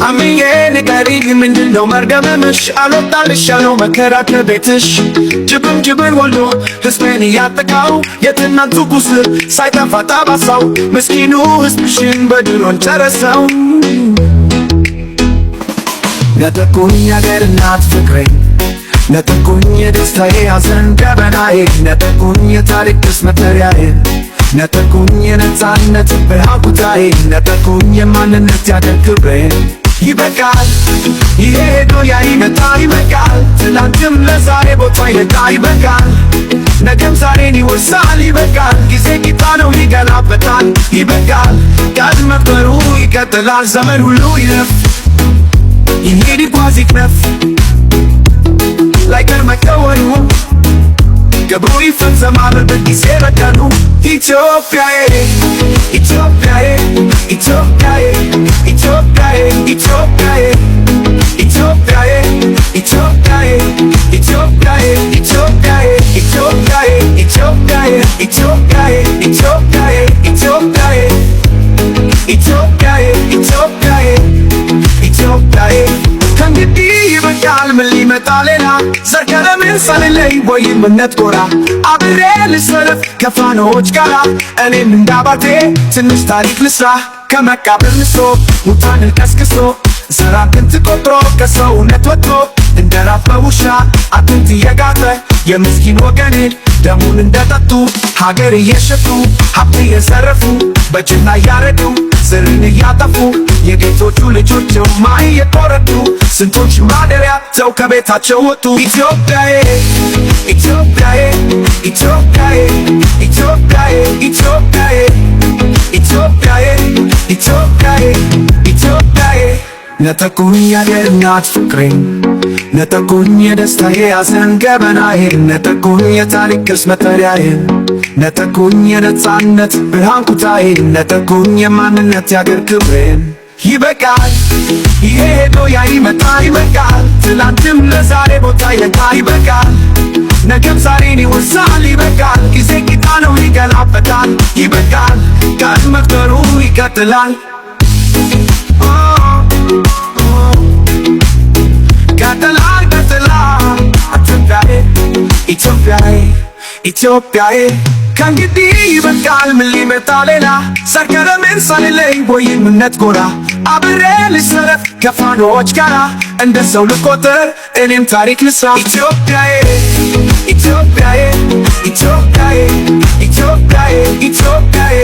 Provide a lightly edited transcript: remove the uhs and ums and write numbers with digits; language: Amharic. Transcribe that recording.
አምዬ ንገሪኝ፣ ምንድነው መርገምምሽ? አልወጣልሽ ያለው መከራ ከቤትሽ። ጅብም ጅብን ወልዶ ሕዝቤን እያጠቃው፣ የትናንቱ ቁስል ሳይጠፋ ጠባሳው፣ ምስኪኑ ሕዝብሽን በድሮን ጨረሰው። ነጠቁኝ አገር እናት ፍቅሬን፣ ነጠቁኝ የደስታዬ ሐዘን ገበናዬ፣ ነጠቁኝ የታሪክ ቅርስ መጠሪያዬን፣ ነጠቁኝ የነፃነት ብርሃን ኩታዬን፣ ነጠቁኝ የማንነት ያገር ክብሬን። ይበቃል፣ ይሄ ሄዶ ያ ይመጣ፣ ይበቃል። ትላንትም ለዛሬ ቦታ ይለቃ፣ ይበቃል። ነገም ዛሬን ይወርሳል፣ ይበቃል። ጊዜ ጌታ ነው፣ ይገላበጣል፣ ይበቃል። ቀን መቁጠሩ ይቀጥላል። ዘመን ሁሉ ይለፍ፣ ይሄድ፣ ይጓዝ፣ ይክነፍ፣ ላይቀር መከወኑ፣ ግብሩ ይፈጸማል በጊዜ በቀኑ። ኢትዮጵያዬ፣ ኢትዮጵያዬ፣ ኢትዮጵያዬ፣ ኢትዮጵያዬ፣ ኢትዮጵያዬ፣ ኢትዮጵያዬ፣ ኢትዮጵያዬ፣ ኢትዮጵያዬ፣ ኢትዮጵያዬ፣ ኢትዮጵያዬ፣ ኢትዮጵያዬ፣ ኢትዮጵያዬ፣ ኢትዮጵያዬ፣ ኢትዮጵያዬ፣ ኢትዮጵያዬ፣ ኢትዮጵያዬ፣ ኢትዮጵያዬ። ከእንግዲህ ይበቃል፣ ምን ሊመጣ ሌላ? ዘር ቀለምን ሳልለይ ወይም እምነት ጎራ፣ አብሬ ልሰለፍ ከፋኖች ጋራ። እኔም እንዳባቴ ትንሽ ታሪክ ልስራ፣ ከመቃብር ንሶ ሙታንን ቀስቅሶ፣ ዘር አጥንት ቆጥሮ ከሰውነት ወጥቶ፣ እንደ ራበ ውሻ አጥንት እየጋተ፣ የምስኪን ወገኔን ደሙን እንደጠጡ፣ ሀገር እየሸጡ፣ ሀብት እየዘረፉ፣ በጅምላ እያረዱ፣ ዘርን እያጠፉ፣ የጌቶቹ ልጆች ማ እየቆረጡ፣ ስንቶች ማደሪያ ተው ከቤታቸው ወጡ። ኢትዮጵያዬ፣ ኢትዮጵያዬ፣ ኢትዮጵያዬ፣ ኢትዮጵያዬ፣ ኢትዮጵያዬ፣ ኢትዮጵያዬ፣ ኢትዮጵያዬ፣ ኢትዮጵያዬ። ነጠቁኝ የአገር እናት ፍቅሬን፣ ነጠቁኝ የደስታዬ ሐዘን ገበናዬን፣ ነጠቁኝ የታሪክ ቅርስ መጠሪያዬን፣ ነጠቁኝ የነፃነት ብርሃን ኩታዬን፣ ነጠቁኝ የማንነት ያገር ክብሬን። ይበቃል፣ ይሄ ሄዶ ያ ይመጣ፣ ይበቃል። ትላንትም ለዛሬ ቦታ ይለቃ፣ ይበቃል። ነገም ዛሬን ይወርሳል፣ ይበቃል። ጊዜ ጌታ ነው፣ ይገላበጣል፣ ይበቃል። ቀን መቁጠሩ ይቀጥላል። ቀጥላል፣ ቀጥላል። ኢትዮጵያዬ፣ ኢትዮጵያዬ፣ ኢትዮጵያዬ። ከእንግዲህ ይበቃል፣ ምን ሊመጣ ሌላ? ዘር ቀለምን ሳልለይ ወይም እምነት ጎራ፣ አብሬ ልሰለፍ ከፋኖች ጋራ፣ እንደ ሰው ልቆጠር፣ እኔም ታሪክ ልስራ። ኢትዮጵያዬ፣ ኢትዮጵያዬ፣ ኢትዮጵያዬ፣ ኢትዮጵያዬ፣ ኢትዮጵያዬ።